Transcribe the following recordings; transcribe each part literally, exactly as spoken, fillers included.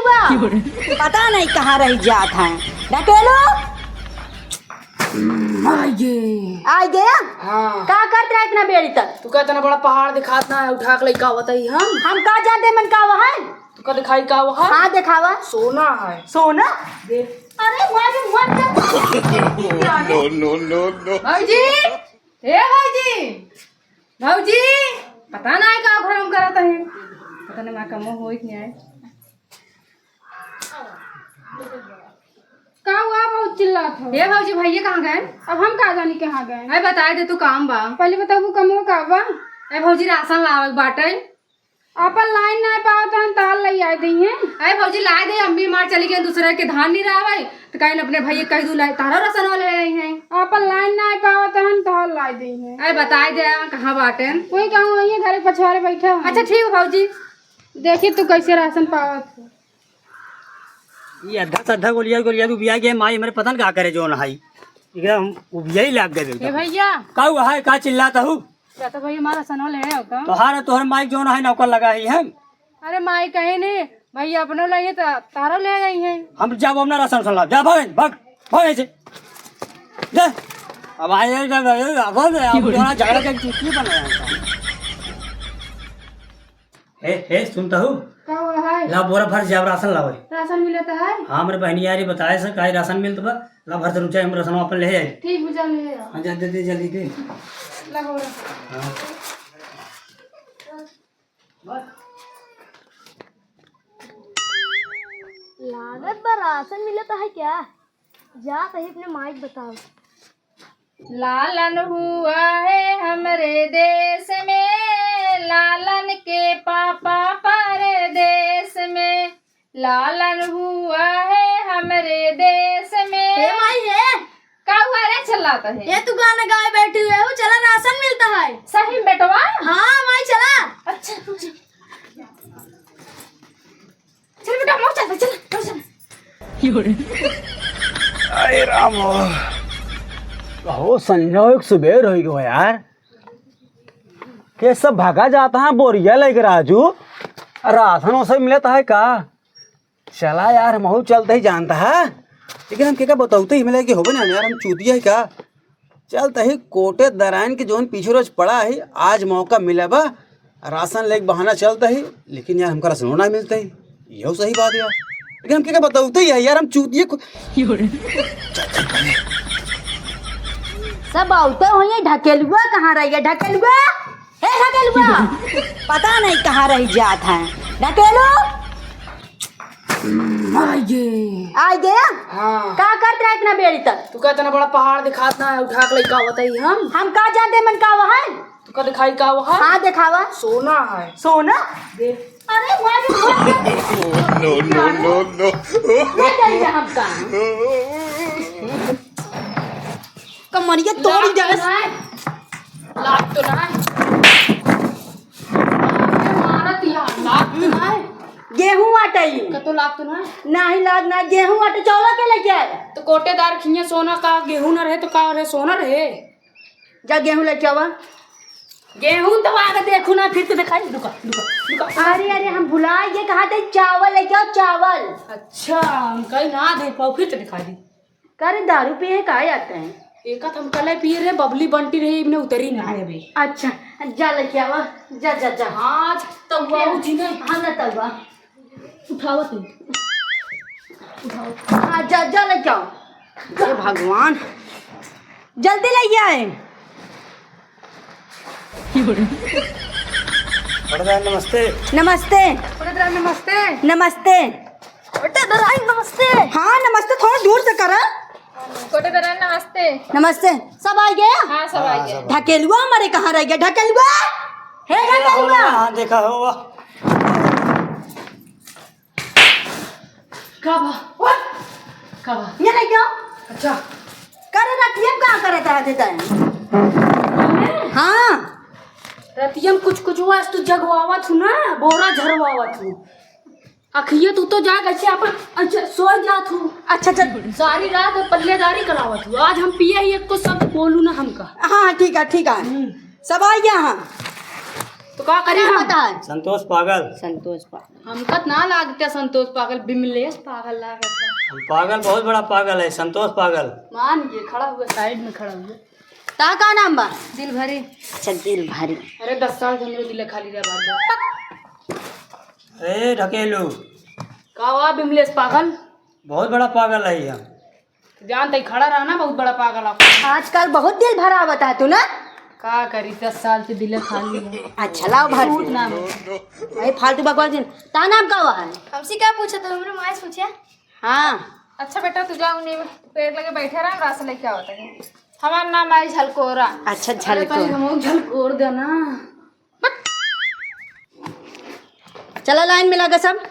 पता नहीं कहाँ रही जात है। ढकेलो। आइगे। आइगे? हाँ। का करत रहा इतना बेरी तक? तू का इतना बड़ा पहाड़ दिखात ना है, उठा के लइका आवत ही हम। हम का जानते मन का वह है? तू का दिखाई का वह है? हाँ, दिखावा। सोना है। सोना? दे। अरे, मारे मत। No, no, no, no। भौजी, ए भौजी, भौजी, पता ना है का घर में करत है। पता नहीं माँ कमो होई कि नहीं। का हुआ, बहुत चिल्लात हो? ए भौजी, भैया कहाँ गए? अब हम का जानी कहाँ गए। अरे बताए दे तू, काम बा। पहले बताबू कमो का बा? ए भौजी, राशन लावे के बाटे। अपन लाइन ना पावत हन, तार लई आए दइहें। अरे भौजी, लाए दे, अम्मी मार चली गई, दूसरे के धान नहीं रहा भाई, तो कहीं अपने भैया कह दू, लाए तारा राशन वाले आई हैं। अपन लाइन ना पावत हन, तार लाई दइहें। अरे बताए दे, कहाँ बाटे? वही कहूँ, वही घरे पछवारे बैठा हूँ। अच्छा ठीक है भौजी। देखी तू कैसे राशन पावत हो। ये अद्धा सद्धा गोलिया गोलिया उबिया गया, माई हमरे पता न का करे जोन हाई। एकदम उबिया ही लाग गए ए एकदम। भैया। का हुआ है, का चिल्लाता हूँ? क्या तो भैया हमारा राशन ले आओ का? तोहार तोहर माइक जोन है नौकर लगा ही है। अरे माई कहे ने भैया अपनो ले तो तारो ले गई है। हम जाबो अपना राशन सुन ला, जा भाग, भाग, भाग ऐसे। जा। अब आए, आए, आए, आए, आए, अब जोना झगड़ा के चुटकी बनाया हमका। हे, हे, सुनता हूँ? का हुआ है? ला बोरा भर जाब राशन लावे। राशन मिलता है? हाँ, मेरे बहनी यारी बताए से काहे राशन मिलत बा। ला भर से रुचा हम राशन अपन ले आई। ठीक बुझा ले आओ। हाँ, जा दे दे जल्दी दे। ला बोरा। हाँ। लागत बा राशन मिलता है क्या? जा सही अपने माइक बताओ। लालन हुआ है हमरे देश में, लालन के पापा परदेश में। लालन हुआ है हमरे देश में। हे माई, हे। का हुआ रे, चिल्लाता है? ये तू गाना गाए बैठी हुई हो, चला राशन मिलता है। सही में बेटवा? हाँ माई, चला। अच्छा, तू चल। चल बेटा, हम चलते, चल, चल, चल। अरे राम। हो संजय, एक सुबेर हो गयो यार। के सब भागा जाता है बोरिया लेके राजू। राशन वसन मिलता है का? चला यार, महू चलते ही जानता है, लेकिन हम के का बताउते ही मिला कि होबे ना यार, हम चूतिया है का? चलते ही कोटे दराइन के जोन पीछे रोज पड़ा है, आज मौका मिला बा, राशन लेके बहाना चलते ही, लेकिन यार हमका राशन ना मिलते ही, यह सही बात यार। लेकिन हम के का बताउते ही है यार, हम चूतिया को सब आउते होइए, ढकेलुआ कहाँ रह गया? ढकेलुआ, हे ढकेलुआ, पता नहीं कहाँ रह जात है ढकेलू। आइगे। आइगे? हाँ। का करत रहा इतना बेरी तक? तू का इतना बड़ा पहाड़ दिखात ना है, उठा के लइका आवत ही हम। हम का जानते मन का वह है? तू का दिखाई का वह है? हाँ, दिखावा। सोना है। सोना? दे। अरे, मारे, मारे। No, no, no, no। नहीं करेंगे हम काम। कमरिया तोड़ी लाग तो जाए। ना है। लाग तो ना है। अरे मारत यार, लाग तो ना है। गेहूं आटई। कतो लाग तो ना है। नाही लाग ना, गेहूं आटे चौला के लेके आए। तो कोटेदार खिया सोना का गेहूं न रहे तो का रहे, सोना रहे। जा गेहूं लेके आवा। गेहूं तो आगे देखू ना, फिर तो दिखाई, रुका, रुका, रुका। अरे, अरे, हम भुला गए, कहा थे चावल लेके आओ, चावल। अच्छा, हम कहीं ना दे पाओ, फिर तो दिखाई दी। का रे, दारू पिए का आते हैं? एका तो हम कल पिए रहे, बबली बंटी रही, इमने उतरी ना है अभी। अच्छा, जा लेके आवा, जा, जा, जा। आज तो बाबू जी ने हाँ, ना तलवा। उठावा तू। उठावा। हाँ, जा, जा लेके आओ। हे भगवान, जल्दी लेके आए। बड़दार नमस्ते। नमस्ते। बड़दार नमस्ते। नमस्ते। कोटेदार आई नमस्ते। हाँ, नमस्ते, थोड़ा दूर से करा। कोटेदार नमस्ते। नमस्ते। सब आ गया? हाँ, सब आ गया। ढकेलुआ हमारे कहाँ रह गया? ढकेलुआ? हे ढकेलुआ? हाँ, देखा हो। का बा? ओए! का बा? ये नहीं क्या? अच्छा। करे रतिया में का करत रहते तैं? हाँ। रतिया में कुछ कुछ हुआ, तू जगवावत हूँ ना, बोरा झरवावत हूँ। अखिया तू तो जा कैसे अपन, अच्छा, सो जात हूँ। अच्छा, अच्छा। सारी रात पल्लेदारी करावत हूँ। आज हम पिए ही एक तो सब बोलू ना हमका। हाँ, ठीक है, ठीक है। हम्म। सब आ गया हाँ। तो का करी हम? पता है। संतोष पागल। संतोष पागल। हमका त ना लागते संतोष पागल, बिमलेश पागल लागत है। हम पागल, बहुत बड़ा पागल है, संतोष पागल। मान ये खड़ा हुआ, साइड में खड़ा हुआ। ता का नाम बा? दिल भरी। अच्छा, दिल भरी। अरे, दस साल से हमरे दिल खाली रह बार। अरे, ढकेलू। का हुआ बिमलेश पागल? बहुत बड़ा पागल है हम। जान तई खड़ा रहा ना, बहुत बड़ा पागल आप। आजकल बहुत दिल भरा आवत है तू ना। का करी, दस साल से दिल खाली है। अच्छा, लाओ भर। सूट ना हो। अरे, फालतू बकवास जिन। ता नाम का हुआ है? हमसे क्या पूछा, तो हमरे माँ से पूछा। हाँ। अच्छा बेटा, तू जा, उन्हीं पेड़ लगे बैठे रहा, रास्ता लेके आवत है। हमार नाम आई झलकोरा। अच्छा, अरे, झलकोरा। तनी हमहू झलकोर देना। चला लाइन में लगा सब।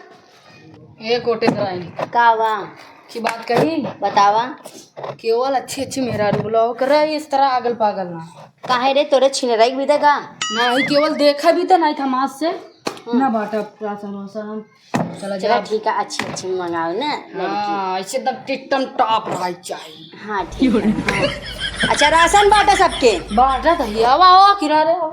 ए कोटेदाराइन। का बा? की बात कही? बतावा। केवल अच्छी अच्छी मेहरारू बुलाओ करे, इस तरह आगल पागल ना। काहे रे, तोरे छिनराई भी देगा? नाही, केवल देखा भी तो नाही था मास से। हम्म। ना बाटा राशन वासन। चला चला जा। ठीक है, अच्छी अच्छी मंगाओ ना लड़की। हाँ, ऐसे एकदम टिटम टॉप रहा चाहिए। हाँ, ठीक है। हाँ। अच्छा, राशन बाटा सबके? बाटा तो ही आवा, आवा, किनारे आवा।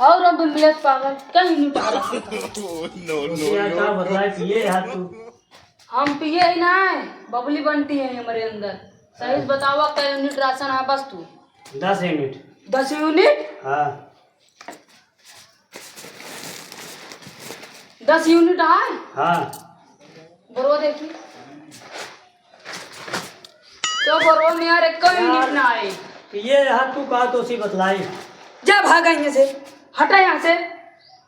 और अब बिमलेश पागल, कहीं नहीं पागल। No, no, यार, no, का no। बतलाए, पिए यार तू। हम पिए ही ना है, बबली बंटी है हमारे अंदर। सही से बतावा, कै यूनिट राशन है बस तू? दस यूनिट। दस यूनिट? हाँ। दस यूनिट है? हाँ। बोरवा देखी। तो बोरवा में यार, एक यूनिट ना आए। पिए रहा तू, का तोसी बतलाई? जा भागा यहाँ से, हटा यहाँ से।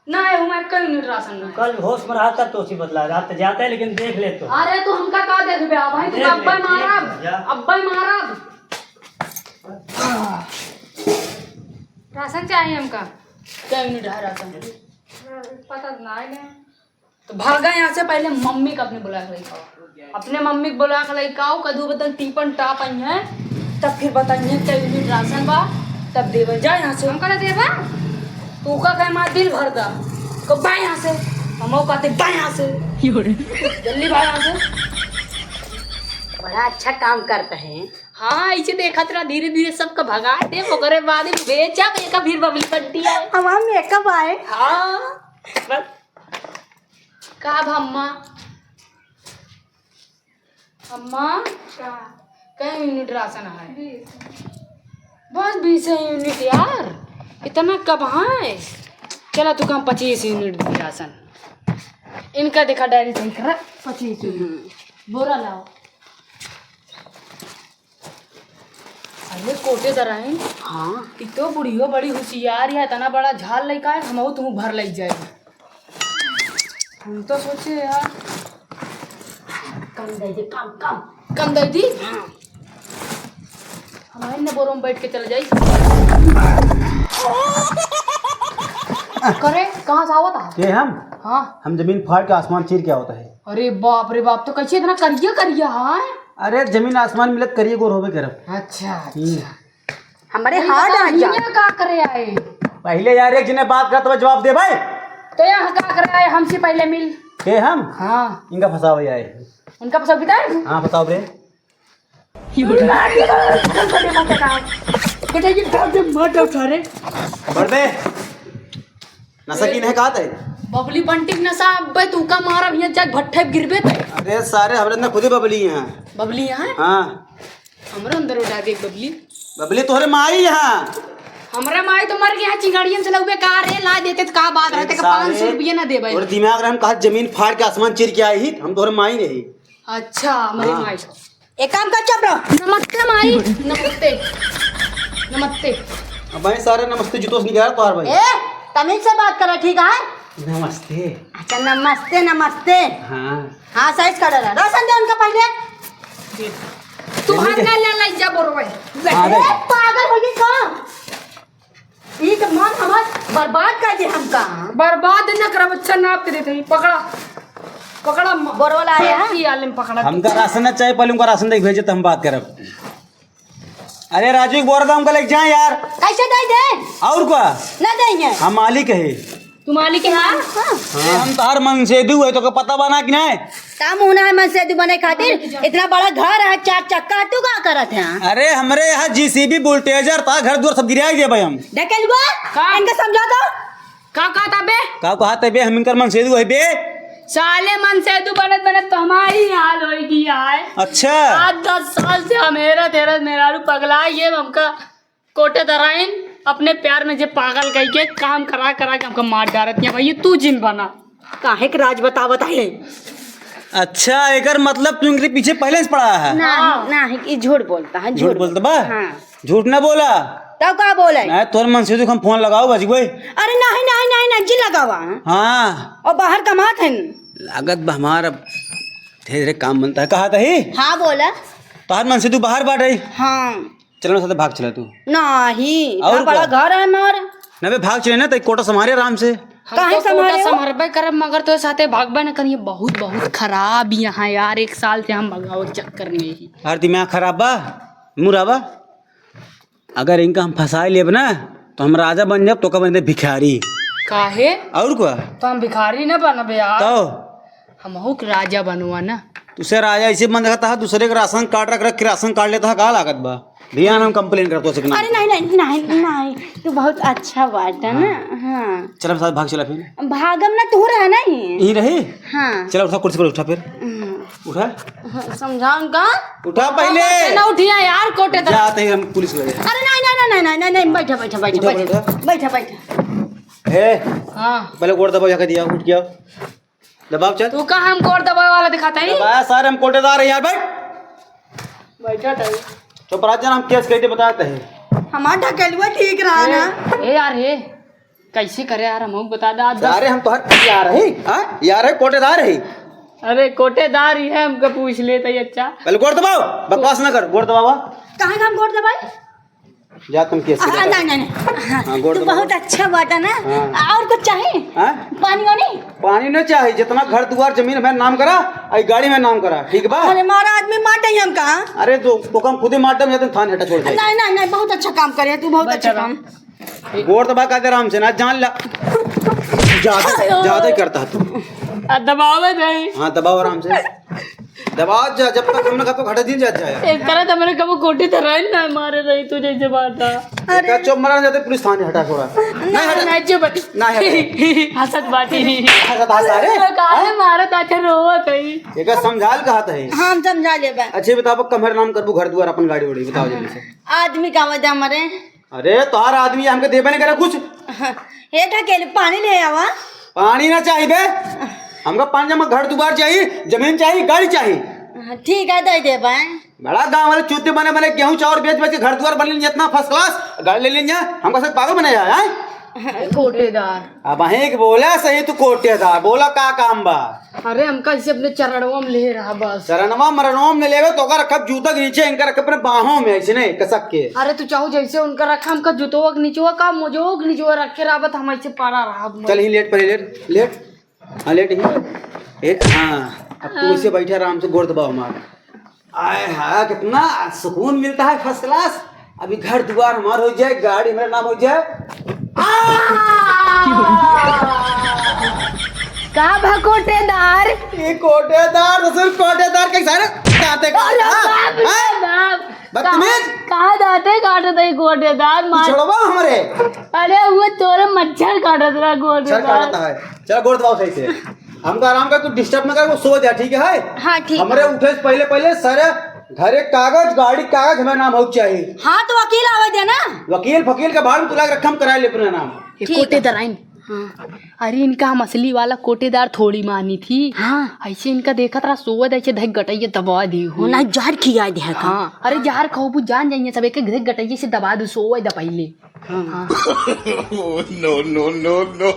ना आए हूँ मैं, एक यूनिट राशन ना आए। कल होश में रहा तब तोसी बतला, रात तो जाता है लेकिन देख ले तो। अरे तू हमका का देख बे, भाई तू देख ले, अब्बा ठीक मारब, है, जा। अब्बा मारब। राशन चाहिए हमका। कै यूनिट है राशन? पता ना है। तो भागा यहाँ से, पहले मम्मी का अपने बुला के लेके आओ। अपने मम्मी को बुला के लेके आओ, कदू बदन टीपन टाप आई है, तब फिर बताइए कै यूनिट राशन बा, तब देवे। जा यहाँ से। हम करा देबा? तू का कहे मार दिल भर दा। को बा यहाँ से, हम कहते बा यहाँ से। जल्दी बा यहाँ से। बड़ा अच्छा काम करते हैं। हाँ, इसे देखत रहा, धीरे धीरे सबका भगा दे, ओकरे बाद ही बेचा, एक फिर बबली बंटी आए। हमार मेकअप आए। हाँ, बस। का अब अम्मा? अम्मा? का? कै यूनिट राशन है? बीस। बस बीस यूनिट यार, इतना कब है? चला तू हम पच्चीस यूनिट दी राशन। इनका देखा डायरी सही करा, पच्चीस यूनिट। बोरा लाओ। अरे कोटेदाराइन, हाँ। ई तो बुढ़ियो बड़ी होशियार है, इतना बड़ा झाल लइका है, हमहू तुहू भर लइ जाए। हम तो सोचे यार। कम दे दे, कम, कम। कम दे दी? हाँ। हम आइन ने बोरो में बैठ के चल जाई। करे, कहाँ से आवत है? के हम? हाँ। हम जमीन फाड़ के आसमान चीर के आवत है। अरे बाप रे बाप, तो कैसे इतना करिया करिया है? अरे जमीन आसमान मिलत करिए गोर होबे करब। अच्छा, हम्म। अच्छा। हमारे अरे हार्ड तो आ जा। यहाँ का करे आए? पहले यार एक जने बात करत बा, जवाब दे भाई। तो यहाँ का करे आए? हमसे पहले मिल। के हम? हाँ। इनका फंसावे आए। उनका फंसावे किधर? हाँ, फंसावे रे। बेटा, ये बाप रे, मत उठा रे। बढ़ बे। नशा की नहीं कहत है? बबली बंटी के नशा, अब्बे तू का मारा, यहाँ जाके भट्ठे पे गिरबे ते। अरे सारे, हमरे अंदर खुद ही बबली हैं। बबली यहाँ? हाँ। हमरे अंदर उठा दे बबली। बबली तोहरे माई यहाँ। हमरे माई तो मर गया, चिंगाड़ियन से लउबे का रे, ला देते तो का बात रहते, का सारे, पाँच सौ रुपया ना देबे। तोहरे दिमाग रहे, हम कहा जमीन फाड़ के आसमान चीर के आई ही, हम तोहरे माई रही। अच्छा, हमरे हाँ। माई। एक काम कर, चुप रहो। नमस्ते माई। नमस्ते। नमस्ते। अब भाई सारे नमस्ते जूतों से निकाल तोहार भाई। ए, तमीज से बात करा, ठीक है? नमस्ते। अच्छा, नमस्ते, नमस्ते। हाँ। हाँ, साइज का डरा। राशन दे उनका पहले। तू जल्दी हाथ दे। ना ले लाई जा बोरो भाई। हाँ, दे। ए, पागल हो गई का? ई तो मन हमार बर्बाद कर दे हमका। बर्बाद न करब, अच्छा नाप के देते ही। पकड़ा, पकड़ा म-, बोरवा लाए हैं। की आलम पकड़ा। हमका राशन ना चाहिए, पहले उनका राशन दे के भेजे, तो हम बात करब। अरे राजू, एक बोरा दाम का लेके जाए यार। कैसे दे दे? और का? ना देंगे। हम मालिक है। तू मालिक है? हाँ। ए, हम तोहार मनसेदू है, तोके पता बा ना कि नाहीं? का मुहना है मनसेदू बने खातिर? इतना बड़ा घर है, चार चक्का है, तू का करत है? अरे, हमरे यहाँ जेसीबी बुलडोजर था, घर दुआर सब गिराइ देबे हम। ढकेलुआ, का? इनके समझा दो। का कहत बे? का कहत बे? हम इनकर मनसेदू है बे। साले मनसेदू बनत बनत तो हमारी हाल होइ गया है। अच्छा। आज दस साल से हम हेरत हेरत मेहरारू पगला, ये हमका कोटेदाराइन अपने प्यार में जे पागल कइ के काम करा करा के हमका मार डारत है। भैया तू जिन बना। काहे के राज बतावत है? अच्छा, एकर मतलब तू इनके पीछे पहले से पड़ा है? नहीं, नहीं, ये झूठ बोलता है, झूठ झूठ बोलता बा? हाँ। झूठ ना बोला। तब का बोले? नहीं, तोर मनसेदू के हम फोन लगाओ, बच गई। अरे नहीं, नहीं, नहीं, नहीं, जिन लगावा। हाँ। और बाहर कमात है। लागत बा हमार अब धीरे धीरे काम बनता है। कहा तही? हाँ, बोला। तोहार मनसेदू बाहर बाटे। हाँ। चल, हमरे साथे भाग चला तू। नहीं, और इतना बड़ा का? घर है हमार। ना बे, भाग चले ना, तो कोटा संभारे आराम से। हम काहे तो कोटा संभारे हो? संभरबे करब, मगर तोरे साथे भागबे न करिए। बहुत, बहुत खराब यहाँ यार, एक साल से हम भगावत चक्कर में ही। यार, दिमाग खराब बा, मुरा बा। अगर इनका हम फंसाइ लेब ना, तो हम राजा बन जाब, तोका बन दे भिखारी। काहे? और का? तो हम भिखारी ना बनबे यार। तो? हमहू के राजा बनवा ना। तुसे राजा ऐसे बन देखता है, दूसरे के राशन कार्ड रख रख के राशन कार्ड लेता है, का लागत बा? ध्यान हम कंप्लेन करतो से कि ना। अरे नहीं, नहीं, नहीं, नहीं, तू बहुत अच्छा बाटा ना। हाँ। हाँ। चल, हम साथ भाग चला फिर। भागम ना, तू रहा नहीं। यहीं रही? हाँ। चला, उठा, कुर्सी पर उठा फिर। हाँ। उठा। हाँ, समझाओ उनका। उठा पहले। ना उठिया यार, कोटेदार। जाते ही हम पुलिस लगे। अरे नहीं, नहीं, नहीं, नहीं, नहीं, नहीं, बैठा, बैठा, बैठा, उठा, बैठा। उठा। बैठा, बैठा। ए, हाँ। पहले गोड़ दबा, जाके दिया, उठ गया। दबाओ, चल। तू का हम गोड़ दबावे वाला दिखाता है? दबाया सारे, हम कोटेदार हैं यार, बैठ। बैठा था। चुप रह जा, हम केस कैसे बताते हैं। हमार ढकेलुआ ठीक रहा ना। ए यार, ए, कैसे करे यार, हमहू बता दे, आज दस अरे, हम तो हर यार है, हाँ? यार है, कोटेदार है। अरे, कोटेदार ही है, हमका पूछ लेता ही अच्छा। पहले गोड़ दबाओ, बकवास ना कर, गोड़ दबावा। कहाँ का हम गोड़ दबाई? जा तुम केस आ, नहीं, नहीं, नहीं। हाँ, हाँ, गोड़ तू दबाओ। बहुत अच्छा बाटा ना। हाँ। और कुछ चाही? हाँ? पानी वानी? पानी न चाही, जितना घर दुआर जमीन हमारे नाम करा, आई गाड़ी में नाम करा, ठीक बा? अरे मारा आदमी मार दे हमका। अरे तो, तो हम खुदे मार दे, तुम थाने हटा छोड़ दे। नहीं, नहीं, नहीं, बहुत अच्छा काम करे तू, बहुत अच्छा काम। गोड़ दबा का दे आराम से ना, जान ला। ज्यादा, ज्यादा ही करता है तू। आ, दबावे नहीं। हाँ, दबाओ आराम से। दबाओ जा, जब तक हमने कहा तो घटा दिन जात जाए। एक तरह तो मैंने कबो कोटेदार ना मारे रही तू जैसे बात था। अरे। का चुप मरा जाते पुलिस थाने हटा छोड़ा। नहीं, नहीं, हटा। नहीं, चुप। नहीं, हटा। हंसत बाटी। हंसत हंस, अरे। अरे, काहे मारत अच्छा रोवत है? एका समझाल कहत है। हाँ, हम समझा लेबे। अच्छे बताओ, कमर नाम करबू घर दुआर अपन गाड़ी उड़ी, बताओ जल्दी से। आदमी का वजह मरे। अरे, तोहार आदमी हमके देबे नहीं करे कुछ। हे ढकेल, पानी ले आवा। पानी ना चाही बे, हमका पानी जमा घर दुआर चाही, जमीन चाही, गाड़ी चाही। ठीक है, दे देबे। बड़ा गाँव वाले चूते बने बने गेहूं चाउर बेच बेच के घर दुआर बन लेंगे, इतना फर्स्ट क्लास गाड़ी ले लेंगे, हमका सब पागल बने जाए, हैं? कोटेदार। अब अहीं के बोला सही, तू कोटेदार, बोला का काम बा? अरे, हमका इसे अपने चरणवा में ले रहा बस। चरणवा मरणवा में ले लेवे तो ओकर रखब जूता के नीचे, इनका रखब अपने बाहों में, ऐसे नहीं, कसक के। अरे, तू चाहू जैसे उनका रखा, हमका जूतवा के नीचवा का, मोजवा के नीचवा रख के रहबत, हम ऐसे पड़ा रहब। चल, ही लेट, पहले लेट, लेट। हाँ, लेट ही। ए, हाँ, अब तू इसे बैठे आराम से, गोड़ दबाओ मार। आय हाय, कितना सुकून मिलता है, फर्स्ट क्लास। अभी घर दुआर हमार हो जाए, गाड़ी मेरा नाम हो जाए। आ! का भा कोटेदार? ये कोटेदार, ससुर कोटेदार के सारे दांते का, अरे हाँ? बाप रे हाँ? बाप। बदतमीज। का-, कहाँ दांते काटत है कोटेदार? मार। छोड़वा हमरे। अरे वो तोरे मच्छर काटत रहा कोटेदार। मच्छर काटत है। चल गोड़ दबाओ सही से। हमका आराम कर, तू डिस्टर्ब ना कर, वो सो जा, ठीक है? हाँ, ठीक है। हमरे उठे से पहले, पहले सारे घरे कागज, गाड़ी कागज, हमारे नाम हो चाहिए। हाँ, तो वकील आवे दे ना। वकील फकील के भाड़ में तुला के रखम कराए ले अपने नाम। ये ठीक है। कोटेदार आइन। हाँ। अरे, इनका हम असली वाला कोटेदार थोड़ी मानी थी। हाँ। ऐसे इनका देखत रहा, सोवत ऐसे धक गटैया दबा दी हो। ना, जहर खिया दे है का? हाँ। अरे, जहर खाओ, वो जान जाइए सब, एक एक धक गटैया से दबा दो, सोवत द पहले। हाँ। हाँ। No, no, no, no।